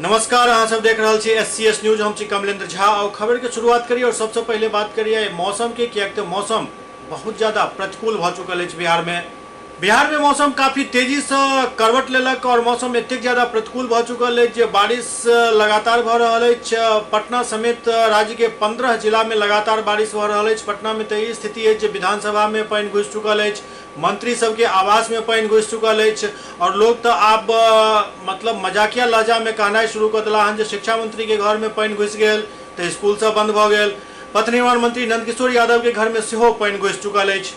नमस्कार, अहाँ सब देख रहल छी एससीएस न्यूज। हम छी कमलेंद्र झा और खबर के शुरुआत करिए और सबसे पहले बात करिए मौसम के, कियाक तऽ मौसम बहुत ज्यादा प्रतिकूल भऽ चुकल अछि बिहार में। बिहार में मौसम काफी तेजी से करवट लेलक और मौसम एतेक ज्यादा प्रतिकूल भऽ चुकल अछि जे बारिश लगातार भऽ रहल अछि। पटना समेत राज्य के 15 जिला में लगातार बारिश भऽ रहल अछि। पटना में तऽ ई स्थिति अछि जे विधानसभा में पानि घुसि चुकल अछि, मंत्री सबके आवास में पानि घुसि चुकल अछि और लोग तऽ आब मतलब मजाकिया लहजा में कहनाइ शुरू कऽ देला हन जे शिक्षा मंत्री के घर में पानि घुसि गेल तऽ स्कूल सब बंद भऽ गेल। पथ निर्माण मंत्री नंदकिशोर यादव के घर में सेहो पानि घुसि चुकल अछि।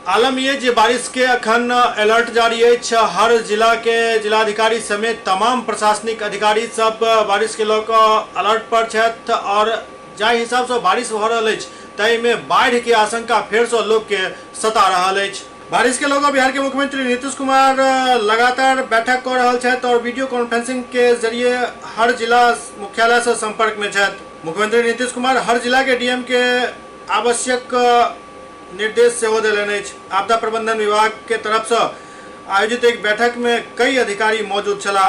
आलम ये जे बारिश के अखन अलर्ट जारी अछि। हर जिला के जिलाधिकारी समेत तमाम प्रशासनिक अधिकारी सब बारिश के लऽ कऽ अलर्ट पर छथि और जाहि हिसाब से बारिश भऽ रहल अछि ताहि में बाढ़ि के आशंका फेर से लोग के सता रहल अछि। बारिश के लऽ कऽ बिहार के मुख्यमंत्री नीतीश कुमार लगातार बैठक कऽ रहल छथि और वीडियो कॉन्फ्रेंसिंग के जरिए हर जिला मुख्यालय से संपर्क में छथि। मुख्यमंत्री नीतीश कुमार हर जिला के डीएम के आवश्यक निर्देश सेहो देलनि अछि। आपदा प्रबंधन विभाग के तरफ से आयोजित एक बैठक में कई अधिकारी मौजूद छलाह।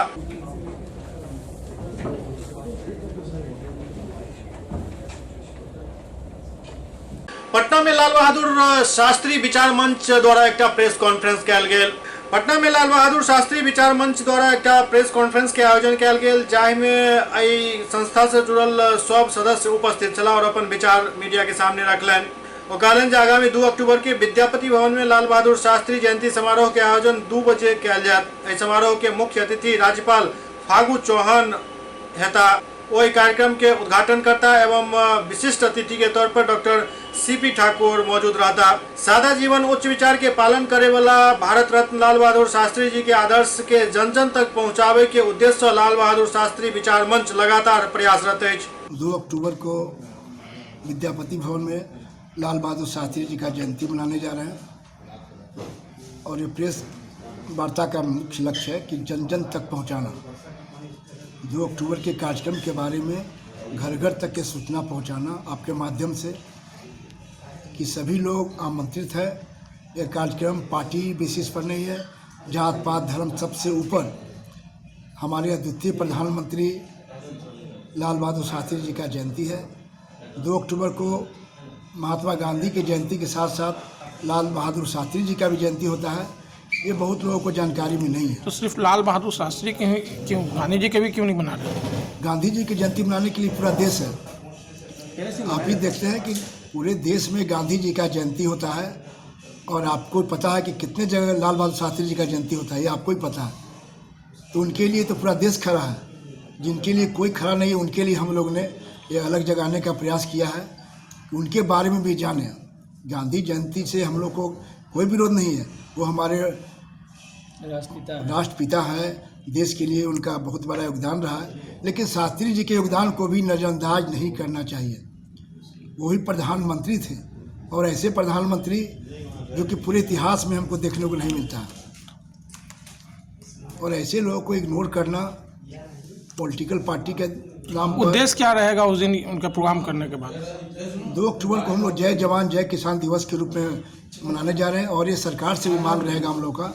पटना में लाल बहादुर शास्त्री विचार मंच द्वारा एकटा प्रेस कॉन्फ्रेंस कयल गेल। पटना में लाल बहादुर शास्त्री विचार मंच द्वारा एकटा प्रेस कॉन्फ्रेंस के आयोजन कयल गेल, जाहि में एहि संस्था से जुड़ल सब सदस्य उपस्थित छलाह और अपन विचार मीडिया के सामने रखलनि। ओ कहलनि जे आगामी 2 अक्टूबर के विद्यापति भवन में लाल बहादुर शास्त्री जयंती समारोह के आयोजन 2 बजे कयल जायत। एहि समारोह के मुख्य अतिथि राज्यपाल फागू चौहान हेता। ओहि कार्यक्रम के उद्घाटन करता एवं विशिष्ट अतिथि के तौर पर डॉक्टर सीपी ठाकुर मौजूद रहता। सादा जीवन उच्च विचार के पालन करे वाला भारत रत्न लाल बहादुर शास्त्री जी के आदर्श के जन जन तक पहुंचावे के उद्देश्य से लाल बहादुर शास्त्री विचार मंच लगातार प्रयासरत अछि। 2 अक्टूबर को विद्यापति भवन में लाल बहादुर शास्त्री जी का जयंती मनाने जा रहे हैं और ये प्रेस वार्ता का मुख्य लक्ष्य है कि जन जन तक पहुंचाना, 2 अक्टूबर के कार्यक्रम के बारे में घर घर तक के सूचना पहुंचाना आपके माध्यम से कि सभी लोग आमंत्रित है। यह कार्यक्रम पार्टी बेसिस पर नहीं है, जात पात धर्म सबसे ऊपर हमारे अद्वितीय प्रधानमंत्री लाल बहादुर शास्त्री जी का जयंती है। 2 अक्टूबर को महात्मा गांधी की जयंती के साथ साथ लाल बहादुर शास्त्री जी का भी जयंती होता है। ये बहुत लोगों को जानकारी में नहीं है। तो सिर्फ लाल बहादुर शास्त्री के ही क्यों, गांधी जी के भी क्यों नहीं मना रहे? गांधी जी की जयंती मनाने के लिए पूरा देश है। आप भी देखते हैं कि पूरे देश में गांधी जी का जयंती होता है और आपको पता है कि कितने जगह लाल बहादुर शास्त्री जी का जयंती होता है, ये आपको ही पता है। तो उनके लिए तो पूरा देश खड़ा है, जिनके लिए कोई खड़ा नहीं है उनके लिए हम लोग ने ये अलग जगाने का प्रयास किया है कि उनके बारे में भी जाने। गांधी जयंती से हम लोग को कोई विरोध नहीं है, वो हमारे राष्ट्रपिता है, देश के लिए उनका बहुत बड़ा योगदान रहा है, लेकिन शास्त्री जी के योगदान को भी नज़रअंदाज नहीं करना चाहिए। वो भी प्रधानमंत्री थे और ऐसे प्रधानमंत्री जो कि पूरे इतिहास में हमको देखने को नहीं मिलता है, और ऐसे लोगों को इग्नोर करना पॉलिटिकल पार्टी के नाम पर। उद्देश्य क्या रहेगा उस दिन उनका प्रोग्राम करने के बाद? 2 अक्टूबर को हम लोग जय जवान जय किसान दिवस के रूप में मनाने जा रहे हैं और ये सरकार से भी मांग रहेगा हम लोग का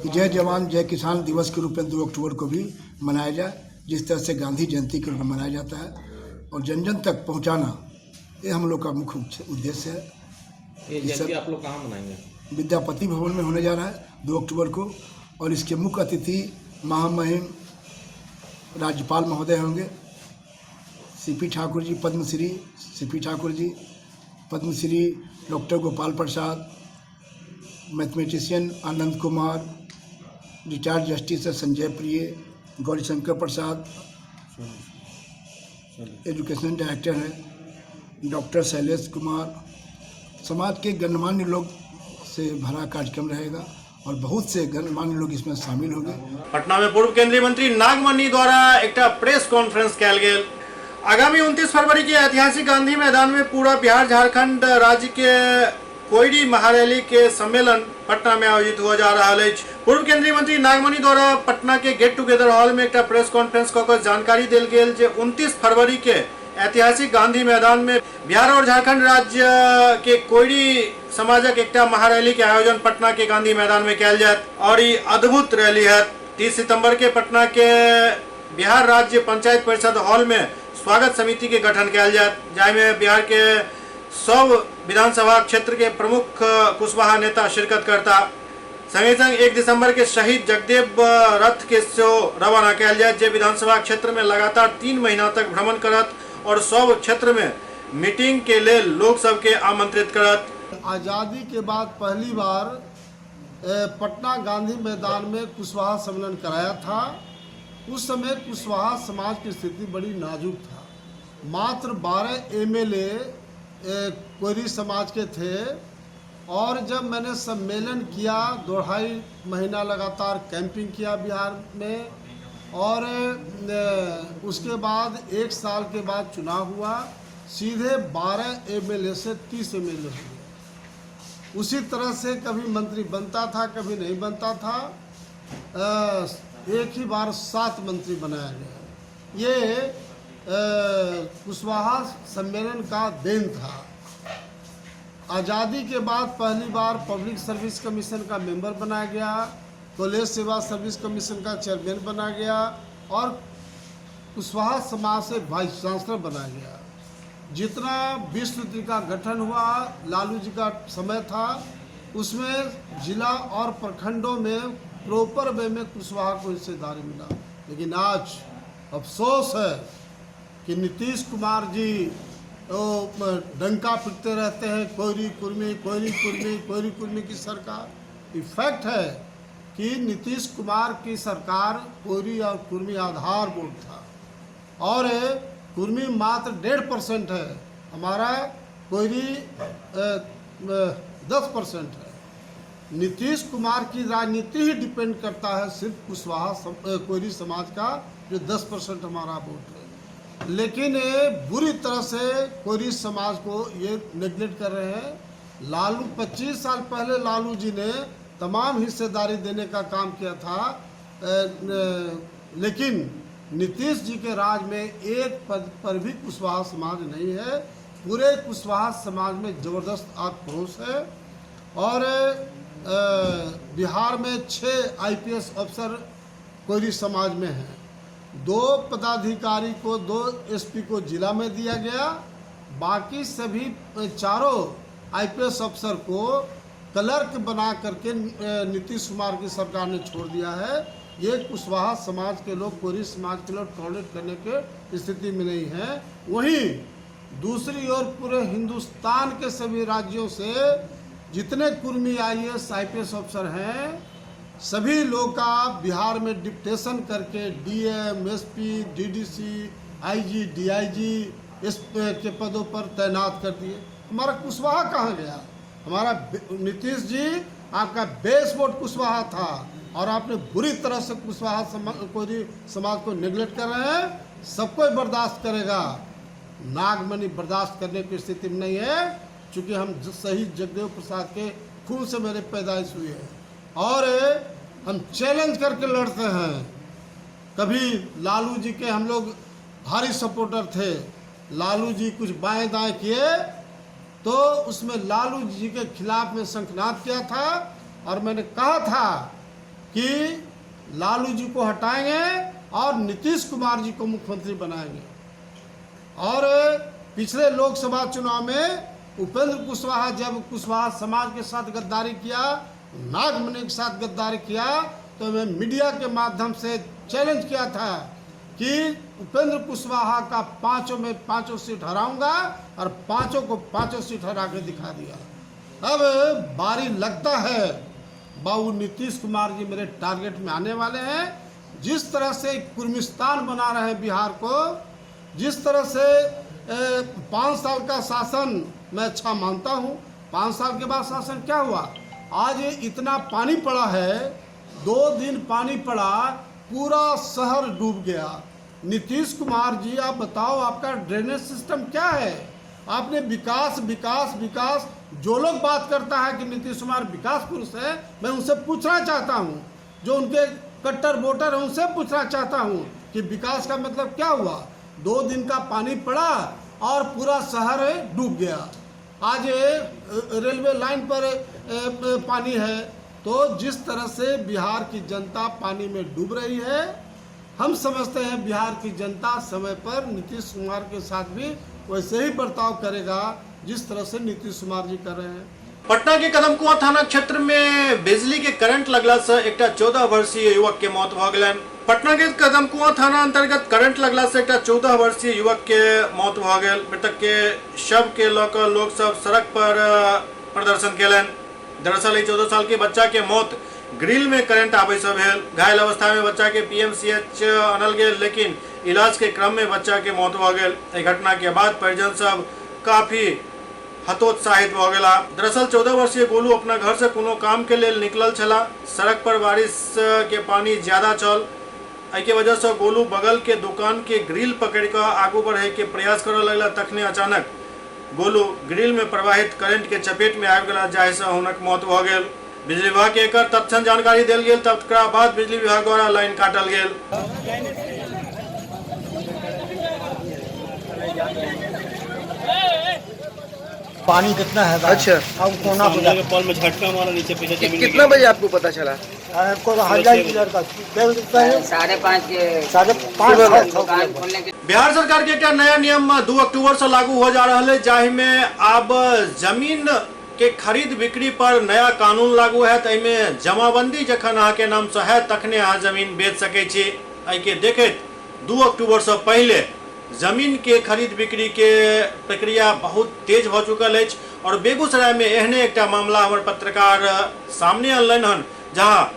कि जय जवान जय किसान दिवस के रूप में 2 अक्टूबर को भी मनाया जाए, जिस तरह से गांधी जयंती के रूप में मनाया जाता है, और जन जन तक पहुंचाना ये हम लोग का मुख्य उद्देश्य है। ये जयंती आप लोग कहाँ मनाएंगे? विद्यापति भवन में होने जा रहा है 2 अक्टूबर को, और इसके मुख्य अतिथि महामहिम राज्यपाल महोदय होंगे, CP Thakur ji, Padma Shri CP Thakur ji, Padma Shri doctor Gopal Prasad, mathematician Anand Kumar, retired justice Sanjay Priya, Gaurishankar Prasad education director हैं, डॉक्टर शैलेश कुमार, समाज के गणमान्य लोग से भरा कार्यक्रम रहेगा। और बहुत से गणमान्य लोग इसमें शामिल होंगे। पटना में पूर्व केंद्रीय मंत्री नागमणि द्वारा एकटा प्रेस कॉन्फ्रेंस कयल गेल। आगामी 29 फरवरी के ऐतिहासिक गांधी मैदान में पूरा बिहार झारखंड राज्य के कोयरी महारैली के सम्मेलन पटना में आयोजित हुआ जा रहा अछि। पूर्व केंद्रीय मंत्री नागमणि द्वारा पटना के गेट टुगेदर हॉल में एकटा प्रेस कॉन्फ्रेंस कऽ कऽ जानकारी देल गेल जे 29 फरवरी के ऐतिहासिक गांधी मैदान में बिहार और झारखंड राज्य के कोयरी समाजक एकटा महारैली के आयोजन पटना के गांधी मैदान में कयल जायत और ई अद्भुत रैली हैत। 30 सितंबर के पटना के बिहार राज्य पंचायत परिषद हॉल में स्वागत समिति के गठन कयल जायत, जाहिमे बिहार के सब विधानसभा क्षेत्र के प्रमुख कुशवाहा नेता शिरकत करता। संगे संग 1 दिसंबर के शहीद जगदेव रथ के सेहो रवाना कयल जायत, जे विधानसभा क्षेत्र में लगातार 3 महीना तक भ्रमण करत और सब क्षेत्र में मीटिंग के लेल लोग सबके आमंत्रित करत। आज़ादी के बाद पहली बार पटना गांधी मैदान में कुशवाहा सम्मेलन कराया था। उस समय कुशवाहा समाज की स्थिति बड़ी नाजुक था। मात्र 12 एमएलए कोयरी समाज के थे और जब मैंने सम्मेलन किया, 2.5 महीना लगातार कैंपिंग किया बिहार में और उसके बाद 1 साल के बाद चुनाव हुआ, सीधे 12 एमएलए से 30 एमएलए हो गए। उसी तरह से कभी मंत्री बनता था, कभी नहीं बनता था। एक ही बार 7 मंत्री बनाया गया। ये कुशवाहा सम्मेलन का then था। आज़ादी के बाद पहली बार पब्लिक सर्विस कमीशन का मेंबर बनाया गया, कॉलेज सेवा सर्विस कमीशन का चेयरमैन बनाया गया और कुशवाहा समाज से वाइस चांसलर बनाया गया। जितना 20 सूत्री का गठन हुआ, लालू जी का समय था, उसमें जिला और प्रखंडों में प्रॉपर वे में कुशवाहा को हिस्सेदारी मिला। लेकिन आज अफसोस है कि नीतीश कुमार जी वो डंका पिटते रहते हैं, कोयरी कुर्मी, कोयरी कुर्मी, कोयरी कुर्मी की सरकार। इफेक्ट है कि नीतीश कुमार की सरकार कोयरी और कुर्मी आधार वोट था और कुर्मी मात्र 1.5% है, हमारा कोयरी 10% है। नीतीश कुमार की राजनीति ही डिपेंड करता है सिर्फ कुशवाहा कोयरी समाज का जो 10% हमारा वोट है। लेकिन ये बुरी तरह से कोयरी समाज को ये नेगलेक्ट कर रहे हैं। लालू 25 साल पहले लालू जी ने तमाम हिस्सेदारी देने का काम किया था, लेकिन नीतीश जी के राज में एक पद पर भी कुशवाहा समाज नहीं है। पूरे कुशवाहा समाज में ज़बरदस्त आक्रोश है और बिहार में 6 आईपीएस अफसर कोयरी समाज में हैं। दो पदाधिकारी को, दो एसपी को जिला में दिया गया, बाकी सभी चारों आईपीएस अफसर को क्लर्क बना करके नीतीश कुमार की सरकार ने छोड़ दिया है। ये कुशवाहा समाज के लोग, कोयरी समाज के लोग टॉलरेट करने के स्थिति में नहीं हैं। वहीं दूसरी ओर पूरे हिंदुस्तान के सभी राज्यों से जितने कुर्मी आईएएस आईपीएस अफसर हैं, सभी लोग का बिहार में डिप्टेशन करके DM, SP, DDC, IG, DIG इस के पदों पर तैनात कर दिए। हमारा कुशवाहा कहाँ गया? हमारा नीतीश जी, आपका बेस वोट कुशवाहा था और आपने बुरी तरह से कुशवाहा कोयरी समाज को निगलेक्ट कर रहे हैं। सब कोई बर्दाश्त करेगा, नागमणि बर्दाश्त करने की स्थिति में नहीं है, क्योंकि हम शहीद जगदेव प्रसाद के खून से मेरे पैदाइश हुई है और हम चैलेंज करके लड़ते हैं। कभी लालू जी के हम लोग भारी सपोर्टर थे। लालू जी कुछ बाएं दाएं किए तो उसमें लालू जी के खिलाफ में शंखनाद किया था और मैंने कहा था कि लालू जी को हटाएंगे और नीतीश कुमार जी को मुख्यमंत्री बनाएंगे। और पिछले लोकसभा चुनाव में उपेंद्र कुशवाहा जब कुशवाहा समाज के साथ गद्दारी किया, नागमणि के साथ गद्दारी किया, तो मैं मीडिया के माध्यम से चैलेंज किया था कि उपेंद्र कुशवाहा का पांचों में पांचों सीट हराऊंगा और पांचों को पांचों सीट हरा के दिखा दिया। अब बारी लगता है बाबू नीतीश कुमार जी मेरे टारगेट में आने वाले हैं। जिस तरह से कुर्मिस्तान बना रहे हैं बिहार को, जिस तरह से 5 साल का शासन मैं अच्छा मानता हूँ। 5 साल के बाद शासन क्या हुआ? आज इतना पानी पड़ा है, 2 दिन पानी पड़ा, पूरा शहर डूब गया। नीतीश कुमार जी, आप बताओ, आपका ड्रेनेज सिस्टम क्या है? आपने विकास, विकास, विकास, जो लोग बात करता है कि नीतीश कुमार विकास पुरुष है, मैं उनसे पूछना चाहता हूँ, जो उनके कट्टर वोटर हैं, उनसे पूछना चाहता हूँ कि विकास का मतलब क्या हुआ? 2 दिन का पानी पड़ा और पूरा शहर डूब गया। आज रेलवे लाइन पर पानी है। तो जिस तरह से बिहार की जनता पानी में डूब रही है, हम समझते हैं बिहार की जनता समय पर नीतीश कुमार के साथ भी वैसे ही बर्ताव करेगा, जिस तरह से नीतीश कुमार जी कर रहे हैं। पटना के कदमकुआं थाना क्षेत्र में बिजली के करंट लगला से एकटा 14 वर्षीय युवक के मौत भऽ गेलनि। पटना के कदमकुआं थाना अंतर्गत करंट लगला से एकटा 14 वर्षीय युवक के मौत भऽ गेल। मृतक के शव के लऽ कऽ लोक सब सड़क पर प्रदर्शन केलनि। दरअसल, ई 14 साल के बच्चा के मौत ग्रिल में करंट आबै से भेल। घायल अवस्था में बच्चा के पीएमसीएच आनल गेल, लेकिन इलाज के क्रम में बच्चा के मौत भऽ गेल। एहि घटना के बाद परिजन सब काफी हतोत्साहित भऽ गेला। दरअसल, 14 वर्षीय गोलू अपना घर से कोनो काम के लेल निकलल छला। सड़क पर बारिश के पानी ज्यादा छल। एहिके वजह से गोलू बगल के दुकान के ग्रिल पकड़ कऽ आगू बढ़े के प्रयास करऽ लगला। तखने अचानक गोलू ग्रिल में प्रवाहित करंट के चपेट में आबि गेला, जाहिसँ हुनक मौत भऽ गेल। बिजली विभाग के एकर तत्क्षण जानकारी देल गेल। तकरा बाद बिजली विभाग द्वारा लाइन काटल गेल। पानी कितना है? अच्छा। अब कोना को सामने के पोल में झटका मारा, नीचे पीछे जमीन। कितना बजे आपको पता चला? हमको तो हजार लड़का 5:30 के। 5:30। सुबह 6। दुकान खोलने के बिहार सरकार के एकटा नया नियम 2 अक्टूबर से लागू हो जा रहल है, जाहिमे आब जमीन के खरीद बिक्री पर नया कानून लागू है। एहिमे जमाबंदी जखन अहाँके नामसँ हैत, तखने अहाँ जमीन बेच सकै छी। एहिके देखैत 2 अक्टूबर से पहिले जमीन के खरीद बिक्री के प्रक्रिया बहुत तेज भऽ चुकल अछि और बेगूसराय में एहने एकटा मामला हमर पत्रकार सामने अनलनि हन, जहाँ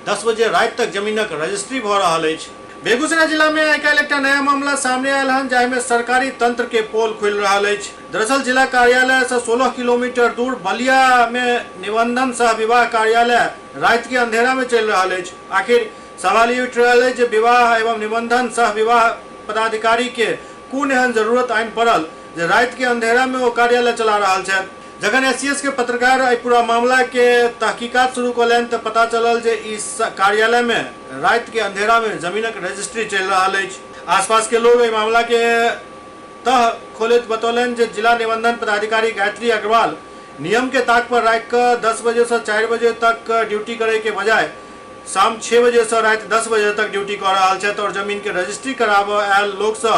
10 बजे राति तक जमीनक रजिस्ट्री भऽ रहल अछि। बेगूसराय जिला में आइ काल्हि एकटा नया मामला सामने आयल हन, जाहिमे सरकारी तंत्र के पोल खुलि रहल अछि। दरअसल, जिला कार्यालय से 16 किलोमीटर दूर बलिया में निबंधन सह विवाह कार्यालय राति के अंधेरा में चलि रहल अछि। आखिर सवाल ई उठि रहल अछि जे विवाह एवं निबंधन सह विवाह पदाधिकारी के कोन एहन जरूरत आनि पड़ल जे राति के अंधेरा में ओ कार्यालय चला रहल छथि? जखन एससीएस के पत्रकार एहि पूरा मामला के तहकीकात शुरू कयलनि, तऽ पता चलल जे ई कार्यालय में राति के अंधेरा में जमीनक रजिस्ट्री चलि रहल अछि। आसपास के लोग एहि मामला के तह खोलैत बतौलनि जे जिला निबंधन पदाधिकारी गायत्री अग्रवाल नियम के ताक पर राखि कऽ 10 बजे से 4 बजे तक ड्यूटी करे के बजाय शाम 6 बजे से राति 10 बजे तक ड्यूटी कऽ रहल छथि और जमीन के रजिस्ट्री कराबऽ आयल लोकसँ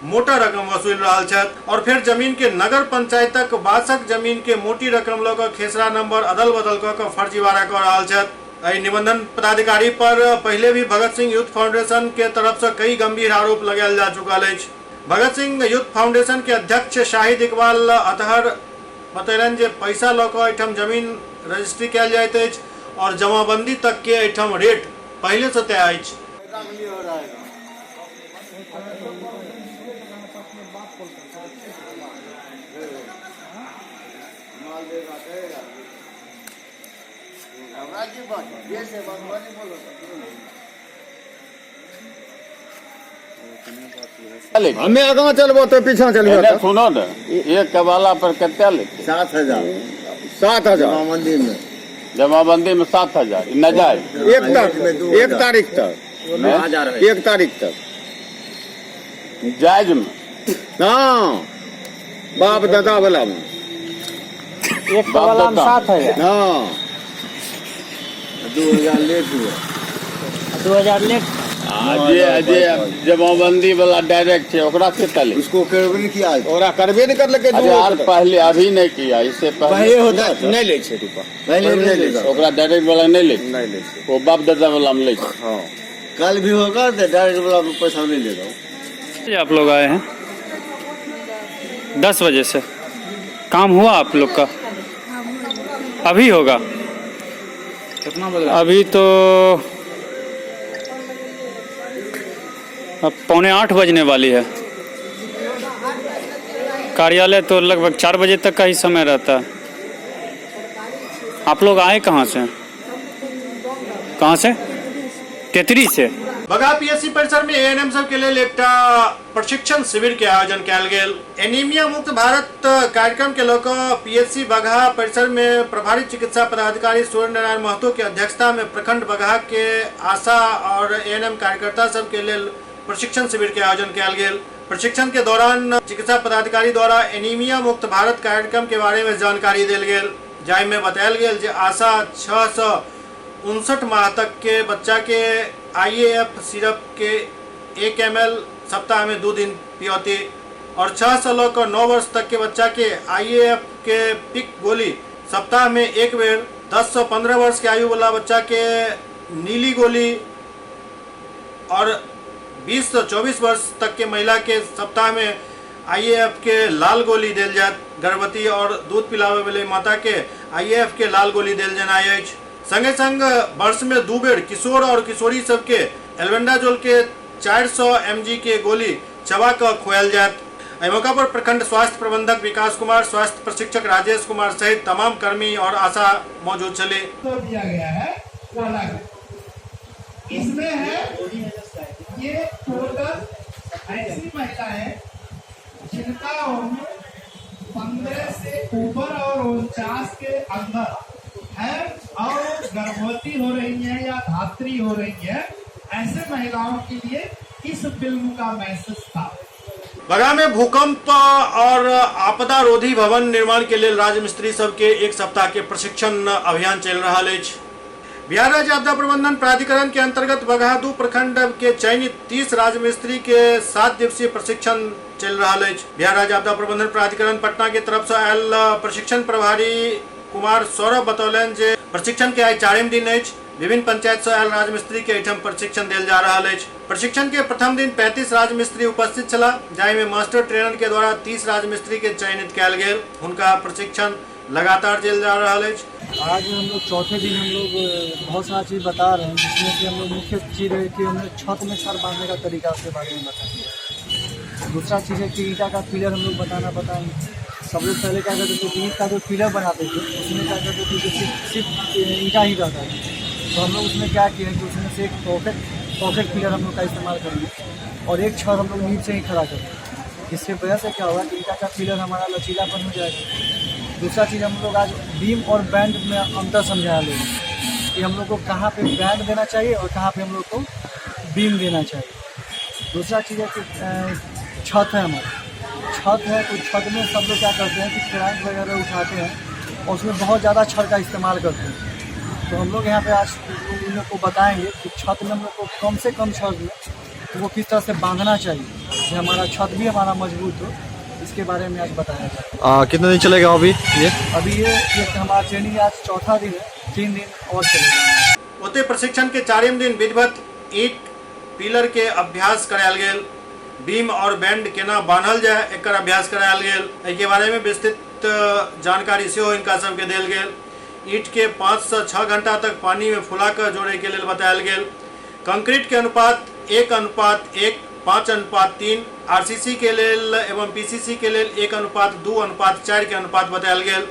मोटा रकम वसूलि रहल छथि और फेर जमीन के नगर पंचायतक बासक जमीन के मोटी रकम लऽ कऽ खेसरा नंबर अदल बदल कऽ कऽ फर्जीवाड़ा कऽ रहल छथि। एहि निबंधन पदाधिकारी पर पहिले भी भगत सिंह यूथ फाउंडेशन के तरफ से कई गंभीर आरोप लगायल जा चुकल अछि। भगत सिंह यूथ फाउंडेशन के अध्यक्ष शाहिद इकबाल अतहर बतेलनि जे पैसा लऽ कऽ एहिठाम जमीन रजिस्ट्री कयल जाइत अछि और जमाबंदी तक के एहिठाम रेट पहिले से तय अछि। हो रहा है। माल देगा कहेगा हमरा की बात ये से बात नहीं बोलो। हमे आगाँ चलबो तऽ पीछा चलबो। एने सुनो ने, एक कबाला पर कते लेते? 7,000। 7,000। मंदिर में। जमाबंदी में 7,000 न जाए। एक तक, 1 तारीख तक, 1 तारीख तक। जायज में? हाँ, बाप दादा वाला में। बाप दादा। हाँ। 2,000 लेट हुआ। आ जे जे जमाबंदी वाला डायरेक्ट छै, ओकरा कते ले? उसको करबे नहीं किया। ओकरा करबे नहि करलकै। अरे यार, पहले, अभी नहीं किया, इससे पहले। पहले होता था। नहि लै छै रुपा। पहले नहीं लेता। ओकरा डायरेक्ट वाला नहीं ले? नहि लै छै। वो बाप दादा वाला में ले छै। हाँ। कल भी होगा तो डायरेक्ट वाला में पैसा नहीं लेगा। आप लोग आए हैं 10 बजे से। काम हुआ आप लोग का? अभी होगा? कितना बज रहा? अभी तो अब 7:45 बजने वाली है। कार्यालय तो लगभग 4 बजे तक का ही समय रहता है। आप लोग आए कहाँ से? कहाँ से? तेतरी से। बगहा पीएससी परिसर में एएनएम सब के लेल एकटा प्रशिक्षण शिविर के आयोजन कयल गेल। एनीमिया मुक्त भारत कार्यक्रम के लऽ कऽ पीएससी बगहा परिसर में प्रभारी चिकित्सा पदाधिकारी सूर्य नारायण महतो के अध्यक्षता में प्रखंड बगहा के आशा और एएनएम कार्यकर्ता सब के लेल प्रशिक्षण शिविर के आयोजन कयल गेल। प्रशिक्षण के दौरान चिकित्सा पदाधिकारी द्वारा एनीमिया मुक्त भारत कार्यक्रम के बारे में जानकारी देल गेल, जाहि में बतायल गेल जे आशा 6 से 59 माह तक के बच्चा के आईएएफ सिरप के 1 ml सप्ताह में 2 दिन पियौती और 6 से लऽ 9 वर्ष तक के बच्चा के आईएएफ के पिक गोली सप्ताह में 1 बेर, 10 से 15 वर्ष के आयु वाला बच्चा के नीली गोली और 20 से 24 वर्ष तक के महिला के सप्ताह में आईएएफ के लाल गोली देल जायत। गर्भवती और दूध पिलावे वाले माता के आईएएफ के लाल गोली देल जेनाइ अछि। संगे संग वर्ष में 2 बेर किशोर और किशोरी सबके एल्बेंडाजोल के 400 mg के गोली चबा कऽ खुआयल जायत। एहि मौका पर प्रखंड स्वास्थ्य प्रबंधक विकास कुमार, स्वास्थ्य प्रशिक्षक राजेश कुमार सहित तमाम कर्मी और आशा मौजूद छले। तो दिया गया है वो अलग इसमें है। ये टोटल ऐसी महिलाएं जिनका उम्र 15 से ऊपर और 49 के अंदर है और गर्भवती हो रही है या धात्री हो रही है, ऐसे महिलाओं के लिए इस फिल्म का मैसेज था। बगहा में भूकंप और आपदा रोधी भवन निर्माण के लिए राजमिस्त्री सबके 1 सप्ताह के प्रशिक्षण अभियान चल रहा अछि। बिहार राज्य आपदा प्रबंधन प्राधिकरण के अंतर्गत बगहा 2 प्रखंड के चयनित 30 राजमिस्त्री के 7 दिवसीय प्रशिक्षण चल रहा अछि। बिहार राज्य आपदा प्रबंधन प्राधिकरण पटना के तरफ से आयल प्रशिक्षण प्रभारी कुमार सौरभ बतौलनि जे प्रशिक्षण के आइ 4 दिन अछि। विभिन्न पंचायत से आयल राजमिस्त्री के एहिठाम प्रशिक्षण देल जा रहा अछि। प्रशिक्षण के प्रथम दिन 35 राजमिस्त्री उपस्थित छलाह, जाहि में मास्टर ट्रेनर के द्वारा 30 राजमिस्त्री के चयनित कयल गेल। हुनका प्रशिक्षण लगातार देल जा रहा अछि। आज हम लोग चौथे दिन हम लोग बहुत सारा चीज़ बता रहे हैं, जिसमें कि हम लोग मुख्य चीज़ है कि हमने छत में छड़ बांधने का तरीका उसके बारे में बताएंगे। दूसरा चीज़ है कि ईंटा का पिलर हम लोग बताएंगे। सब लोग पहले क्या करते थे कि ईंट का जो पिलर बनाते थे उसमें क्या करते थे कि सिर्फ ईंटा ही रहता था। तो हम लोग उसमें क्या किया कि उसमें से एक पॉकेट पिलर हम लोग का इस्तेमाल करेंगे और एक छड़ हम लोग नीचे से ही खड़ा करेंगे। इससे वजह से क्या होगा कि ईंटा का पिलर हमारा लचीलापन हो जाएगा। दूसरा चीज़ हम लोग आज बीम और बैंड में अंतर समझाया लोगों कि हम लोग को कहाँ पे बैंड देना चाहिए और कहाँ पे हम लोग को बीम देना चाहिए। दूसरा चीज़ है कि छत है, हमारा छत है तो छत में सब लोग क्या करते हैं कि क्रांक वगैरह उठाते हैं और उसमें बहुत ज़्यादा छड़ का इस्तेमाल करते हैं। तो हम लोग यहाँ पे आज उन लोग को बताएंगे कि छत में हम लोग को कम से कम छड़ में तो वो किस तरह से बांधना चाहिए कि हमारा छत भी हमारा मजबूत हो, इसके बारे में आज बताया जाएगा। कितने दिन चलेगा अभी ये? अभी ये हमारा ट्रेनिंग आज चौथा दिन है, 3 दिन और चलेगा। ओते प्रशिक्षण के 4 दिन विधिवत ईंट पिलर के अभ्यास करायल गेल। बीम और बैंड केना बान्हल जाय एकर अभ्यास करायल गेल। एहिके बारे में विस्तृत जानकारी सेहो हिनका सबके देल गेल। ईंट के 5 से 6 घंटा तक पानी में फुला कर जोड़े के लेल बतायल गेल। कंक्रीट के अनुपात 1:1, 5:3, आरसीसी के लेल एवं पीसीसी के लेल 1:2:4 के अनुपात बतायल गेल।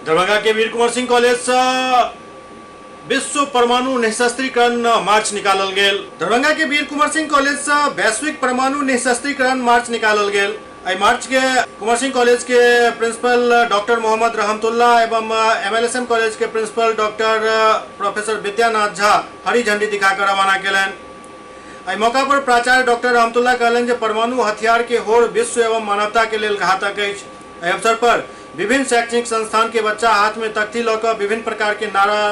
दरभंगा के वीर कुंवर सिंह कॉलेज से विश्व परमाणु निःशस्त्रीकरण मार्च निकालल गेल। दरभंगा के वीर कुंवर सिंह कॉलेज से वैश्विक परमाणु निःशस्त्रीकरण मार्च निकालल गेल। एहि मार्च के कुंवर सिंह कॉलेज के प्रिंसिपल डॉक्टर मोहम्मद रहमतुल्ला एवं एमएलएसएम कॉलेज के principal doctor professor Vidyanath Jha हरी झंडी दिखाकर रवाना केलनि। एहि मौका पर प्राचार्य डॉक्टर रहमतुल्ला कहलनि जे परमाणु हथियार के होड़ विश्व एवं मानवता के लेल घातक अछि। एहि अवसर पर विभिन्न शैक्षणिक संस्थान के बच्चा हाथ में तख्ती लऽ कऽ विभिन्न प्रकार के नारा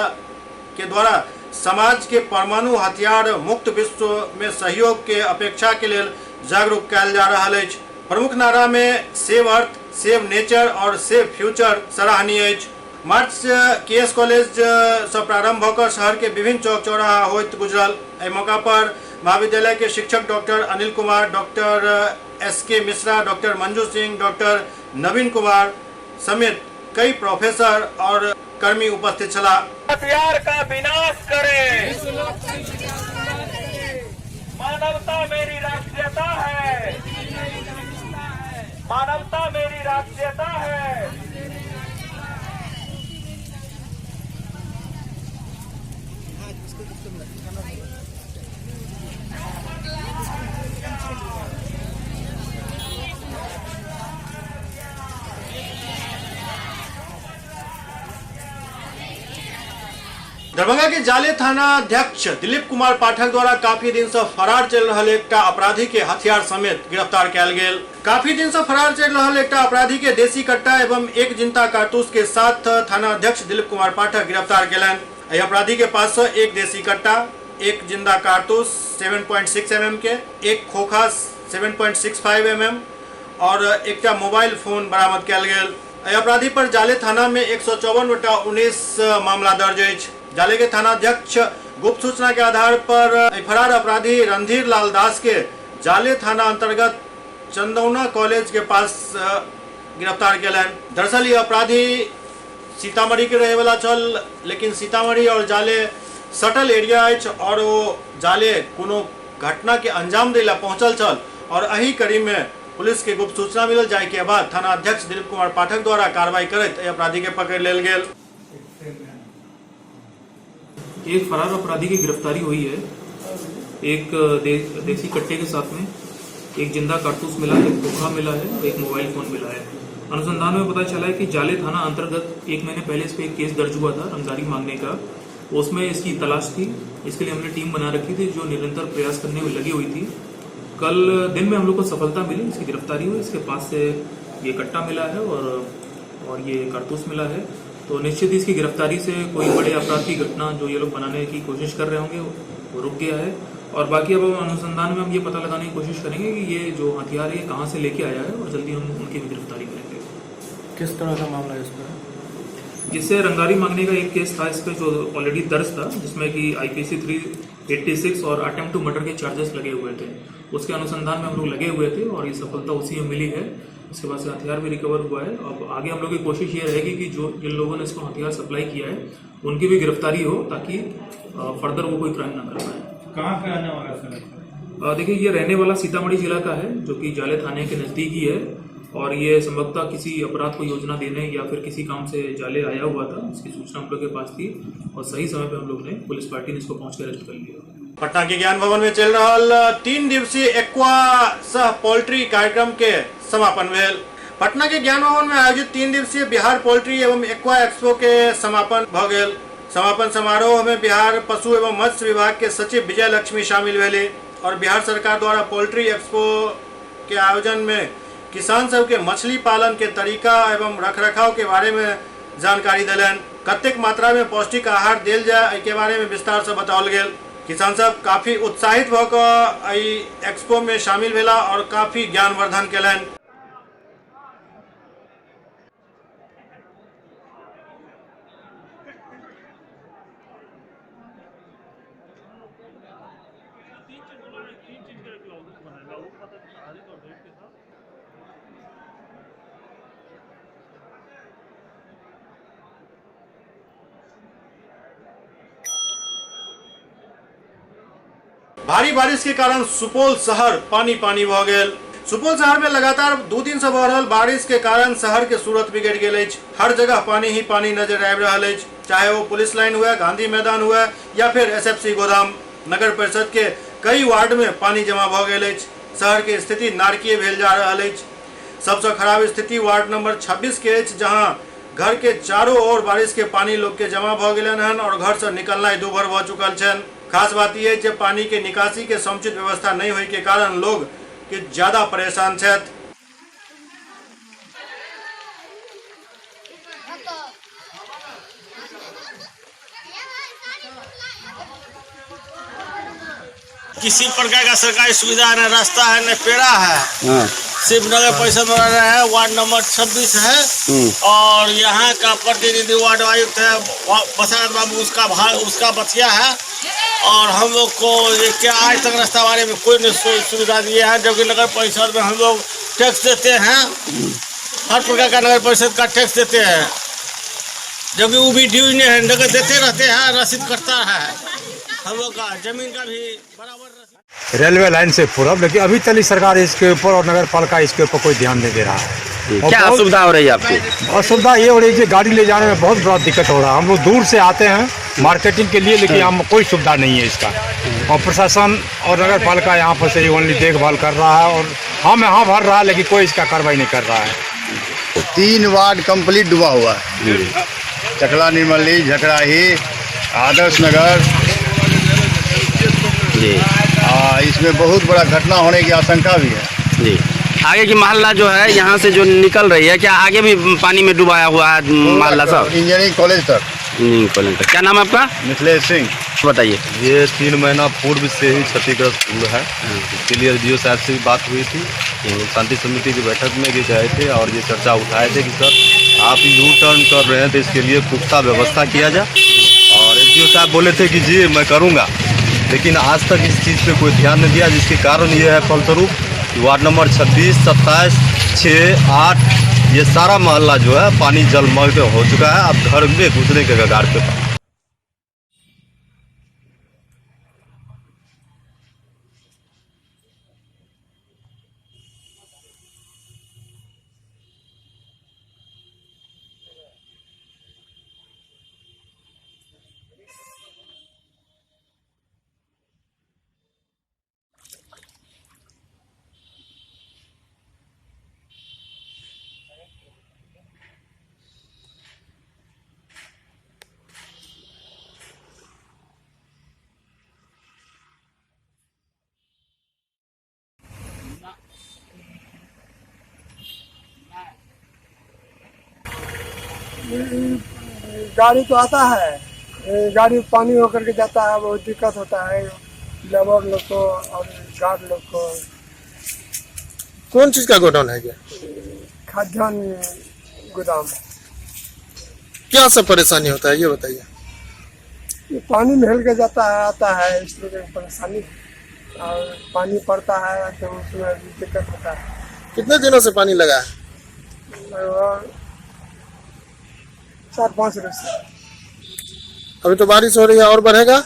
के द्वारा समाज के परमाणु हथियार मुक्त विश्व में सहयोग के अपेक्षा के लेल जागरूक कयल जा रहल अछि। प्रमुख नारा में सेव अर्थ, सेव नेचर और सेव फ्यूचर सराहनीय अछि। मार्च केएस कॉलेज से प्रारंभ होकर शहर के विभिन्न चौक चौराहा होइत गुजरल। एहि मौका पर महाविद्यालय के शिक्षक doctor Anil Kumar, doctor S K Mishra, doctor Manju Singh, doctor Naveen Kumar समेत कई प्रोफेसर और कर्मी उपस्थित छलाह। हथियार का विनाश करे। मानवता मेरी राष्ट्रीयता है, मानवता मेरी राष्ट्रीयता है। दरभंगा के जाले थाना अध्यक्ष दिलीप कुमार पाठक द्वारा काफी दिन से फरार चल रहल एकटा अपराधी के हथियार समेत गिरफ्तार कयल गेल। काफी दिन से फरार चल रहल एकटा अपराधी के देसी कट्टा एवं एक जिंदा कारतूस के साथ थाना अध्यक्ष दिलीप कुमार पाठक गिरफ्तार कयलनि। एहि अपराधी के पास से एक देसी कट्टा, एक जिंदा कारतूस 7.6 mm के, एक खोखा 7.65 mm और एकटा मोबाइल फोन बरामद कयल गेल। एहि अपराधी पर जाले थाना में 154/19 मामला दर्ज अछि। जाले के थानाध्यक्ष गुप्त सूचना के आधार पर फरार अपराधी रणधीर लाल दास के जाले थाना अंतर्गत चंदौना कॉलेज के पास गिरफ्तार कयलनि। दरअसल ये अपराधी सीतामढ़ी के रहे वाला छल, लेकिन सीतामढ़ी और जाले सटल एरिया अछि और वो जाले कोनो घटना के अंजाम दै ला पहुंचल छल और एही कड़ी में पुलिस के गुप्त सूचना मिलल, जाय के बाद थाना अध्यक्ष दिलीप कुमार पाठक द्वारा कार्रवाई करैत एहि अपराधी के पकड़ लेल गेल। एक फरार अपराधी की गिरफ्तारी हुई है, एक देसी कट्टे के साथ में एक जिंदा कारतूस मिला है, एक खोखा मिला है, एक मोबाइल फोन मिला है। अनुसंधान में पता चला है कि जाले थाना अंतर्गत एक महीने पहले इस पर एक केस दर्ज हुआ था रंगदारी मांगने का, उसमें इसकी तलाश थी। इसके लिए हमने टीम बना रखी थी जो निरंतर प्रयास करने में लगी हुई थी। कल दिन में हम लोग को सफलता मिली, इसकी गिरफ्तारी हुई, इसके पास से ये कट्टा मिला है और ये कारतूस मिला है। तो निश्चित ही इसकी गिरफ्तारी से कोई बड़े अपराध की घटना जो ये लोग बनाने की कोशिश कर रहे होंगे वो रुक गया है। और बाकी अब अनुसंधान में हम ये पता लगाने की कोशिश करेंगे कि ये जो हथियार है ये कहाँ से लेके आया है और जल्दी हम उनकी भी गिरफ्तारी करेंगे। किस तरह का मामला है इस पर? जिससे रंगदारी मांगने का एक केस था इस पर जो ऑलरेडी दर्ज था, जिसमें कि आईपीसी 386 और अटेम्प्ट टू मर्डर के चार्जेस लगे हुए थे। उसके अनुसंधान में हम लोग लगे हुए थे और ये सफलता उसी में मिली है। इसके बाद से हथियार भी रिकवर हुआ है। अब आगे हम लोग की कोशिश ये रहेगी कि जो जिन लोगों ने इसको हथियार सप्लाई किया है उनकी भी गिरफ्तारी हो, ताकि फर्दर वो कोई क्राइम ना कर पाए। कहाँ का रहने वाला सर? देखिए, ये रहने वाला सीतामढ़ी जिला का है जो कि जाले थाने के नज़दीक ही है और ये संभवतः किसी अपराध को योजना देने या फिर किसी काम से जाले आया हुआ था। इसकी सूचना हम लोग के पास थी और सही समय पर हम लोग ने पुलिस पार्टी ने इसको पहुँच कर अरेस्ट कर लिया। पटना के ज्ञान भवन में चल रहा 3 दिवसीय एक्वा सह पोल्ट्री कार्यक्रम के समापन भेल। पटना के ज्ञान भवन में आयोजित 3 दिवसीय बिहार पोल्ट्री एवं एक्वा एक्सपो के समापन भ गेल। समापन समारोह में बिहार पशु एवं मत्स्य विभाग के सचिव विजय लक्ष्मी शामिल भेली और बिहार सरकार द्वारा पोल्ट्री एक्सपो के आयोजन में किसान सबके मछली पालन के तरीका एवं रखरखाव के बारे में जानकारी देलनि। कतेक मात्रा में पौष्टिक आहार देल जाए एहि के बारे में विस्तार से बताओल गेल। किसान सब काफी उत्साहित भऽ कऽ एहि एक्सपो में शामिल भेला और काफी ज्ञानवर्धन केलनि। भारी बारिश के कारण सुपौल शहर पानी पानी भ गेल। सुपौल शहर में लगातार 2 दिन से भऽ रहल बारिश के कारण शहर के सूरत बिगड़ गेल अछि। हर जगह पानी ही पानी नजर आबि रहल अछि, चाहे वो पुलिस लाइन हुए, गांधी मैदान हुए या फिर एसएफसी गोदाम। नगर परिषद के कई वार्ड में पानी जमा भ गेल अछि। शहर के स्थिति नारकीय भेल जा रहल अछि। सबसे खराब स्थिति वार्ड नंबर 26 के अछि, जहां घर के चारों ओर बारिश के पानी लोग के जमा भ गेलन हन और घर से निकलना दूभर भ चुकल छनि। खास बात यह है कि पानी के निकासी के समुचित व्यवस्था नहीं होने के कारण लोग के ज्यादा परेशान छथि। किसी प्रकार का सरकारी सुविधा है, न रास्ता है न पेड़ा है। सिर्फ नगर परिषद में रह रहे हैं, वार्ड नंबर 26 है और यहाँ का प्रतिनिधि वार्ड आयुक्त है बसंत बाबू, उसका भाई उसका बचिया है। और हम लोग को ये क्या आज तक रास्ता बारे में कोई नहीं सुविधा दिए है, जबकि नगर परिषद में हम लोग टैक्स देते हैं, हर प्रकार का नगर परिषद का टैक्स देते हैं। जबकि वो भी ड्यूज नहीं है, नगद देते रहते हैं, रसीद कटता है हम लोग का, जमीन का भी बराबर। रेलवे लाइन से पूरब, लेकिन अभी तक सरकार इसके ऊपर और नगर पालिका इसके ऊपर कोई ध्यान नहीं दे रहा है। क्या असुविधा हो रही है आपको? असुविधा ये हो रही है कि गाड़ी ले जाने में बहुत बड़ा दिक्कत हो रहा है। हम लोग दूर से आते हैं मार्केटिंग के लिए, लेकिन यहाँ कोई सुविधा नहीं है इसका। और प्रशासन और नगर पालिका यहाँ पर से ओनली देखभाल कर रहा है और हम यहाँ भर रहा है, लेकिन कोई इसका कार्रवाई नहीं कर रहा है। 3 वार्ड कंप्लीट डूबा हुआ है, चकला निर्मली, झकराही, आदर्श नगर जी। इसमें बहुत बड़ा घटना होने की आशंका भी है जी। आगे की मोहल्ला जो है यहाँ से जो निकल रही है, क्या आगे भी पानी में डुबाया हुआ है मोहल्ला सब? इंजीनियरिंग कॉलेज तक। इंजीनियरिंग कॉलेज तक। क्या नाम है आपका? मिथिलेश सिंह। बताइए। ये 3 महीना पूर्व से ही क्षतिग्रस्त पुल है। इसके लिए एस डी ओ साहब से भी बात हुई थी, शांति समिति की बैठक में भी गए थे और ये चर्चा उठाए थे कि सर आप यू टर्न कर रहे हैं तो इसके लिए पुख्ता व्यवस्था किया जाए। और एस डी ओ साहब बोले थे कि जी मैं करूँगा, लेकिन आज तक इस चीज़ पर कोई ध्यान नहीं दिया, जिसके कारण ये है फलस्वरूप वार्ड नंबर 26, 27, 6, 8 ये सारा मोहल्ला जो है पानी जलमग्न हो चुका है। अब घर में घुसने के कगार पे। गाड़ी तो आता है, गाड़ी पानी होकर के जाता है, बहुत दिक्कत होता है लेबर लोग को और गार्ड लोग को। कौन चीज का गोडाउन है क्या? खाद्यान्न गोदाम। क्या सब परेशानी होता है ये बताइए? ये पानी में हिल के जाता है, आता है, इसलिए परेशानी। और पानी पड़ता है तो उसमें दिक्कत होता है। कितने दिनों से पानी लगा है? 4-5 रोज से। अभी तो बारिश हो रही है, और बढ़ेगा?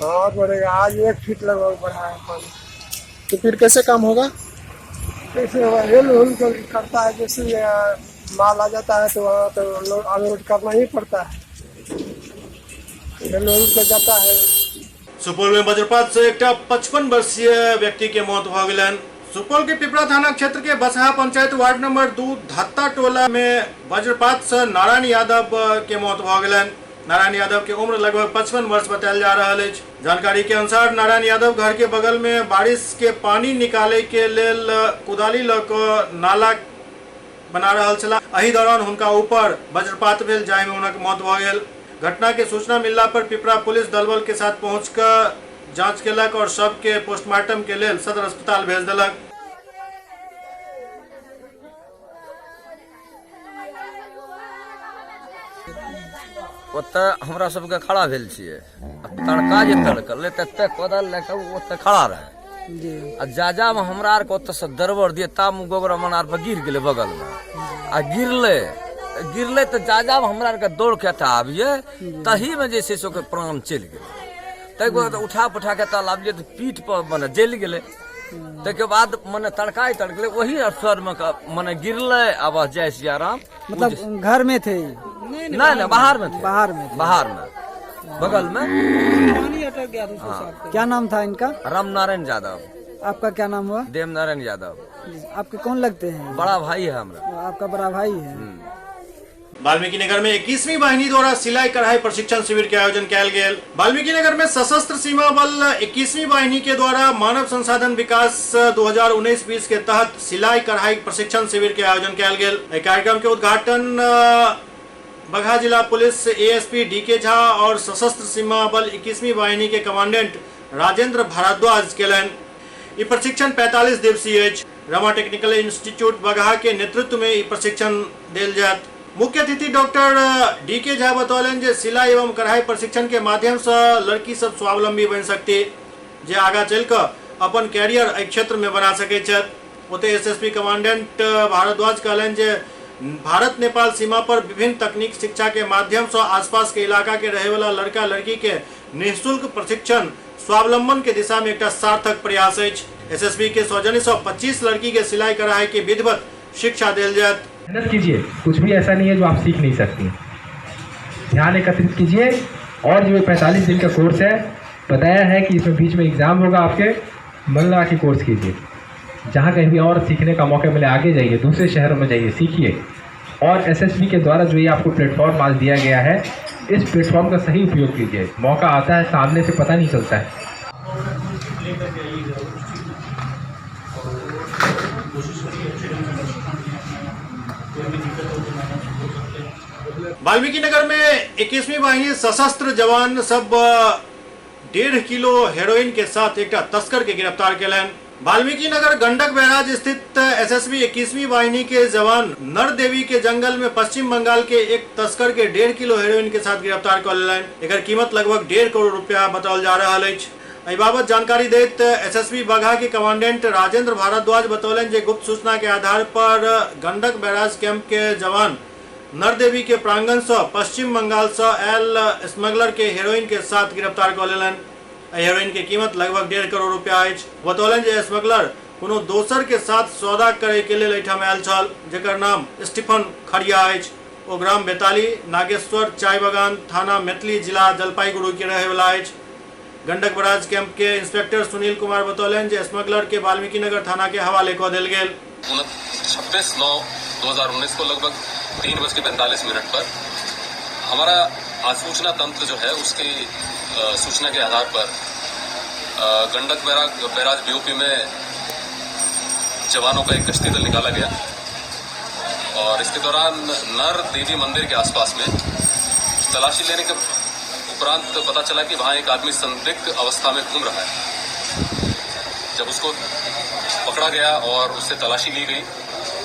और बढ़ेगा, आज 1 फीट लगभग बढ़ा है पानी। तो फिर कैसे काम होगा? कैसे होगा, रेल उल करता है, जैसे माल आ जाता है तो वहाँ तो अनलोड करना ही पड़ता है, रेल उल कर जाता है। सुपौल में वज्रपात से एक 55 वर्षीय व्यक्ति के मौत हो गई। सुपौल के पिपरा थाना क्षेत्र के बसहा पंचायत वार्ड नंबर 2 धत्ता टोला में वज्रपात से नारायण यादव के मौत हो गई। नारायण यादव के उम्र लगभग 55 वर्ष बतायल जा रहा है। जानकारी के अनुसार नारायण यादव घर के बगल में बारिश के पानी निकाले के लेल कुदाली ल क नाला बना रहा छला। एहि दौरान हुनका ऊपर वज्रपात भेल, जाहि में हुनक मौत भ गेल। घटना के सूचना मिलला पर पिपरा पुलिस दलबल के साथ पहुँच कर जांच केलक और शव के पोस्टमार्टम के लेल सदर अस्पताल भेज देलक। ओतऽ हमरा सबके खड़ा भेल छियै, तड़का जे तड़कलै तते कोदारि लए कऽ ओतऽ खड़ा रहै। आ जा जामे हमरा आरके ओतऽसँ दरबर दियै तामे गोबर मन आर पर गिर गेलै बगलमे। आ गिरलै गिरलै तऽ जा जामे हमरा आरके दौड़ के एतऽ आबियै, तहीमे जे छै से ओकर प्राण चलि गेलै। ताहिके बाद उठा पुठा के एतऽ लाबियै तऽ पीठ पर मने जलि गेलै। ताहिके बाद मने तड़काइ तड़कलै, ओही अवसरमे मने गिरलै। आ बस जय सिया राम। मतलब घर में थे? नहीं नहीं, बाहर में थे। बाहर में, बाहर में, बगल में। पानी अटक गया था। क्या नाम था इनका? राम नारायण यादव। आपका क्या नाम हुआ? देव नारायण यादव। आपके कौन लगते हैं? बड़ा भाई है हमारा। आपका बड़ा भाई है। वाल्मीकि नगर में 21वीं वाहिनी द्वारा सिलाई कढ़ाई प्रशिक्षण शिविर के आयोजन किया गेल। वाल्मीकि नगर में सशस्त्र सीमा बल 21वीं वाहिनी के द्वारा मानव संसाधन विकास 2019-20 के तहत सिलाई कढ़ाई प्रशिक्षण शिविर के आयोजन किया गेल। कार्यक्रम के उद्घाटन बगहा जिला पुलिस एएसपी डीके झा और सशस्त्र सीमा बल 21वीं वाहिनी के कमांडेंट राजेंद्र भारद्वाज केलनि। ई प्रशिक्षण 45 दिवसीय अछि। रमा टेक्निकल इंस्टीट्यूट बगहा के नेतृत्व में ई प्रशिक्षण देल जायत। मुख्य अतिथि डॉक्टर डीके झा बतौलनि जे सिलाई एवं कढ़ाई प्रशिक्षण के माध्यम से लड़की सब स्वावलंबी बनि सकती, जे आगा चलि कऽ अपन कैरियर एहि क्षेत्र में बना सकैत छथि। ओतहि एसएसपी कमांडेंट भारद्वाज कहलनि जे भारत नेपाल सीमा पर विभिन्न तकनीक शिक्षा के माध्यम से आसपास के इलाका के रहे वाला लड़का लड़की के निःशुल्क प्रशिक्षण स्वावलंबन के दिशा में एकटा सार्थक प्रयास अछि। एसएसबी के सौजन्य से 25 लड़की के सिलाई कढ़ाई के विधिवत शिक्षा देल जायत। मेहनत कीजिए, कुछ भी ऐसा नहीं है जो आप सीख नहीं सकती। ध्यान एकत्रित कीजिए और जो 45 दिन का कोर्स है, बताया है कि इसमें बीच में एग्ज़ाम होगा, आपके मन लगा के कोर्स कीजिए। जहाँ कहीं भी और सीखने का मौका मिले आगे जाइए, दूसरे शहरों में जाइए, सीखिए। और एसएसबी के द्वारा जो ये आपको प्लेटफॉर्म आज दिया गया है, इस प्लेटफॉर्म का सही उपयोग कीजिए। मौका आता है सामने से पता नहीं चलता है। वाल्मीकि नगर में 21वीं वाहिनी सशस्त्र जवान सब 1.5 किलो हेरोइन के साथ एक तस्कर के गिरफ्तार केलनि। वाल्मीकि नगर गंडक बैराज स्थित एसएसबी 21वीं वाहिनी के जवान नर देवी के जंगल में पश्चिम बंगाल के एक तस्कर के 1.5 किलो हेरोइन के साथ गिरफ्तार कर लेलनि। एकर कीमत लगभग 1.5 करोड़ रुपया बताओल जा रहा अछि। एहि बाबत जानकारी दैत एसएसबी बघा के कमांडेंट राजेंद्र भारद्वाज बतौलनि जे गुप्त सूचना के आधार पर गंडक बैराज कैंप के जवान नरदेवी के प्रांगण से पश्चिम बंगाल से आयल स्मगलर के हेरोइन के साथ गिरफ्तार कऽ लेलनि। हेरोइन के कीमत लगभग 1.5 करोड़ रुपया अछि। बतौलनि जे स्मगलर कोनो दोसर के साथ सौदा करे के लेल एहिठाम आयल छल, जेकर नाम स्टीफन खड़िया अछि। ओ ग्राम बेताली नागेश्वर चाय बगान थाना मैथिली जिला जलपाईगुड़ी के रहैवला अछि। गंडक बराज कैंप के इंस्पेक्टर सुनील कुमार बतौलनि जे स्मगलर के वाल्मीकि नगर थाना के हवाले कऽ देल गेल। 26/9/2019 को लगभग 3:45 पर हमारा आसूचना तंत्र जो है उसकी सूचना के आधार पर गंडक बैराज बीओपी में जवानों का एक गश्ती दल निकाला गया और इसके दौरान नर देवी मंदिर के आसपास में तलाशी लेने के उपरांत पता चला कि वहां एक आदमी संदिग्ध अवस्था में घूम रहा है। जब उसको पकड़ा गया और उससे तलाशी ली गई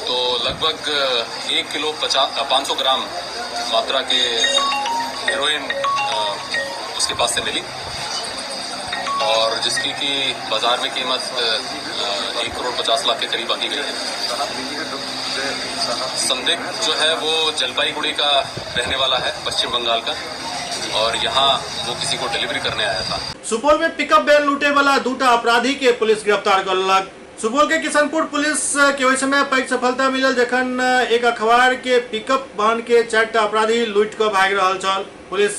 तो लगभग 1 किलो 500 ग्राम मात्रा के हेरोइन उसके पास से मिली और जिसकी की बाजार में कीमत 1 करोड़ 50 लाख के करीब आंकी गई है। संदिग्ध जो है वो जलपाईगुड़ी का रहने वाला है, पश्चिम बंगाल का, और यहाँ वो किसी को डिलीवरी करने आया था। सुपौल में पिकअप वैन लूटे वाला दूटा अपराधी के पुलिस गिरफ्तार कर लेलक। सुपौल के किशनपुर पुलिस के ओहि समय पैघ सफलता मिलल जखन एक अखबार के पिकअप वाहन के 4टा अपराधी लूटि कऽ भागि रहल छल। पुलिस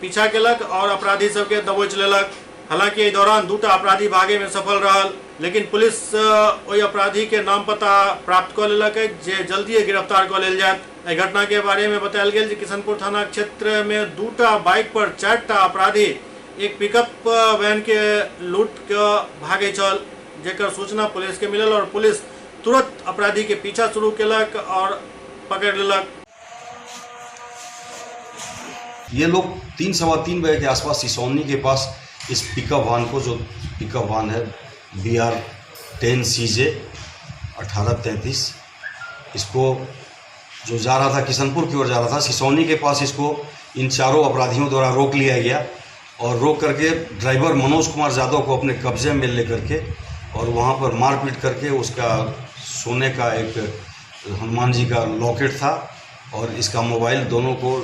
पीछा केलक और अपराधी सबके दबोच लेलक। हालांकि एहि दौरान 2टा अपराधी भागे में सफल रहल, लेकिन पुलिस ओहि अपराधी के नाम पता प्राप्त कऽ लेलक जे जल्दिए गिरफ्तार कऽ लेल जायत। एहि घटना के बारे में बतायल गेल जे किशनपुर थाना क्षेत्र में 2टा बाइक पर 4टा अपराधी एक पिकअप वैन के लूट कऽ भागै छल, जेकर सूचना पुलिस के मिलल और पुलिस तुरंत अपराधी के पीछा शुरू केलक और पकड़ लेलक। ये लोग 3-3:15 बजे के आसपास सिसौनी के पास इस पिकअप वाहन को, जो पिकअप वाहन है BR 10 CJ 1833, इसको जो जा रहा था किशनपुर की ओर जा रहा था, सिसौनी के पास इसको इन चारों अपराधियों द्वारा रोक लिया गया और रोक करके ड्राइवर मनोज कुमार यादव को अपने कब्जे में लेकर के और वहाँ पर मारपीट करके उसका सोने का एक हनुमान जी का लॉकेट था और इसका मोबाइल दोनों को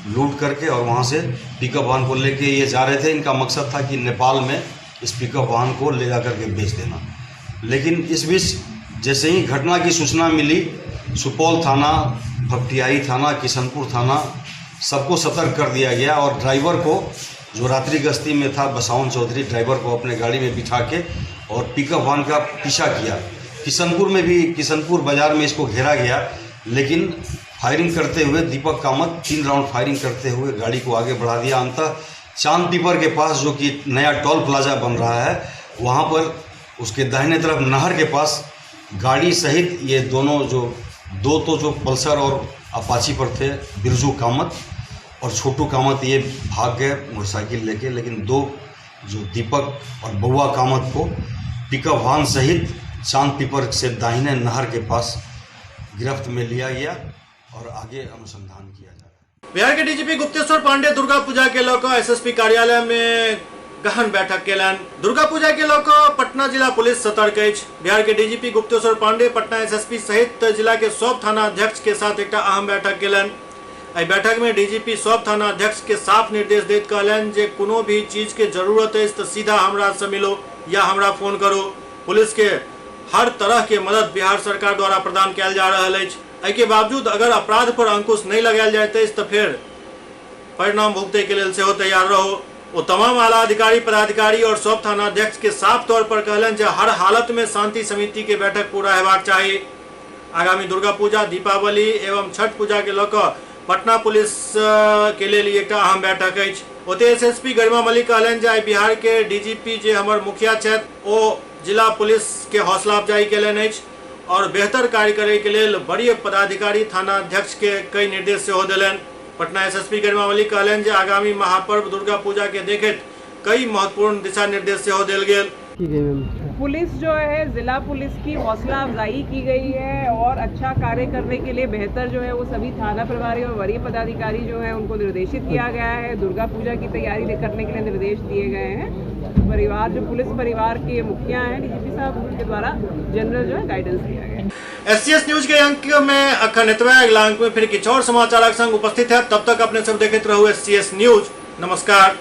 लूट करके और वहाँ से पिकअप वाहन को लेके ये जा रहे थे। इनका मकसद था कि नेपाल में इस पिकअप वाहन को ले जा करके बेच देना। लेकिन इस बीच जैसे ही घटना की सूचना मिली, सुपौल थाना, भपटियाही थाना, किशनपुर थाना सबको सतर्क कर दिया गया और ड्राइवर को, जो रात्रि गश्ती में था बसावन चौधरी, ड्राइवर को अपने गाड़ी में बिठा के और पिकअप वाहन का पीछा किया। किशनपुर में भी, किशनपुर बाज़ार में इसको घेरा गया, लेकिन फायरिंग करते हुए दीपक कामत 3 राउंड फायरिंग करते हुए गाड़ी को आगे बढ़ा दिया। अंततः चांद पीपर के पास, जो कि नया टोल प्लाजा बन रहा है, वहाँ पर उसके दाहिने तरफ नहर के पास गाड़ी सहित ये दोनों, जो दो तो जो पल्सर और अपाची पर थे, बिरजू कामत और छोटू कामत, ये भाग गए मोटरसाइकिल लेके, लेकिन दो जो दीपक और बउआ कामत को पिकअप वाहन सहित चांद पीपर से दाहिने नहर के पास गिरफ्त में लिया गया और आगे अनुसंधान किया जा रहा है। बिहार के डीजीपी गुप्तेश्वर पांडे दुर्गा पूजा के लऽ कऽ एसएसपी कार्यालय में गहन बैठक केलनि। दुर्गा पूजा के लऽ कऽ पटना जिला पुलिस सतर्क अछि। बिहार के डीजीपी गुप्तेश्वर पांडे पटना एसएसपी सहित जिला के सब थाना अध्यक्ष के साथ एकटा अहम बैठक केलनि। एहि बैठक में डीजीपी सब थाना अध्यक्ष के साफ निर्देश दैत कहलनि जे कोनो भी चीज के जरूरत अछि तऽ सीधा हमरा से मिलो या हमरा फोन करो। पुलिस के हर तरह के मदद बिहार सरकार द्वारा प्रदान कयल जा रहल अछि। एहि के बावजूद अगर अपराध पर अंकुश नहीं लगायल जाइत अछि तऽ फेर परिणाम भुगतै के लेल सेहो तैयार रहो। ओ तमाम आला अधिकारी, पदाधिकारी और सब थाना अध्यक्ष के साफ तौर पर कहलनि जे हर हालत में शांति समिति के बैठक पूरा हेबाक चाही। आगामी दुर्गा पूजा, दीपावली एवं छठ पूजा के लऽ कऽ पटना पुलिस के लेल ई एकटा अहम बैठक अछि। ओतहि एसएसपी गरिमा मलिक कहलनि जे आइ बिहार के डीजीपी जे हमर मुखिया छथि ओ जिला पुलिस के हौसला अफजाई केलनि अछि और बेहतर कार्य करे के लेल वरीय पदाधिकारी थाना अध्यक्ष के कई निर्देश सेहो देलनि। पटना एसएसपी गरिमा मलिक कहलनि जे आगामी महापर्व दुर्गा पूजा के देखैत कई महत्वपूर्ण दिशा निर्देश सेहो देल गेल। पुलिस जो है जिला पुलिस की हौसला अफजाई की गई है और अच्छा कार्य करने के लिए बेहतर जो है वो सभी थाना प्रभारी और वरीय पदाधिकारी जो है उनको निर्देशित किया गया है। दुर्गा पूजा की तैयारी करने के लिए निर्देश दिए गए हैं। परिवार जो पुलिस परिवार के मुखिया हैं डीजीपी साहब उनके द्वारा जनरल जो है गाइडेंस दिया गया है। एससीएस न्यूज के अंक में अखन एतबे। अगला अंक में फिर किछु और समाचारक संग उपस्थित है। तब तक अपने सब देखैत रहू एससीएस न्यूज। नमस्कार।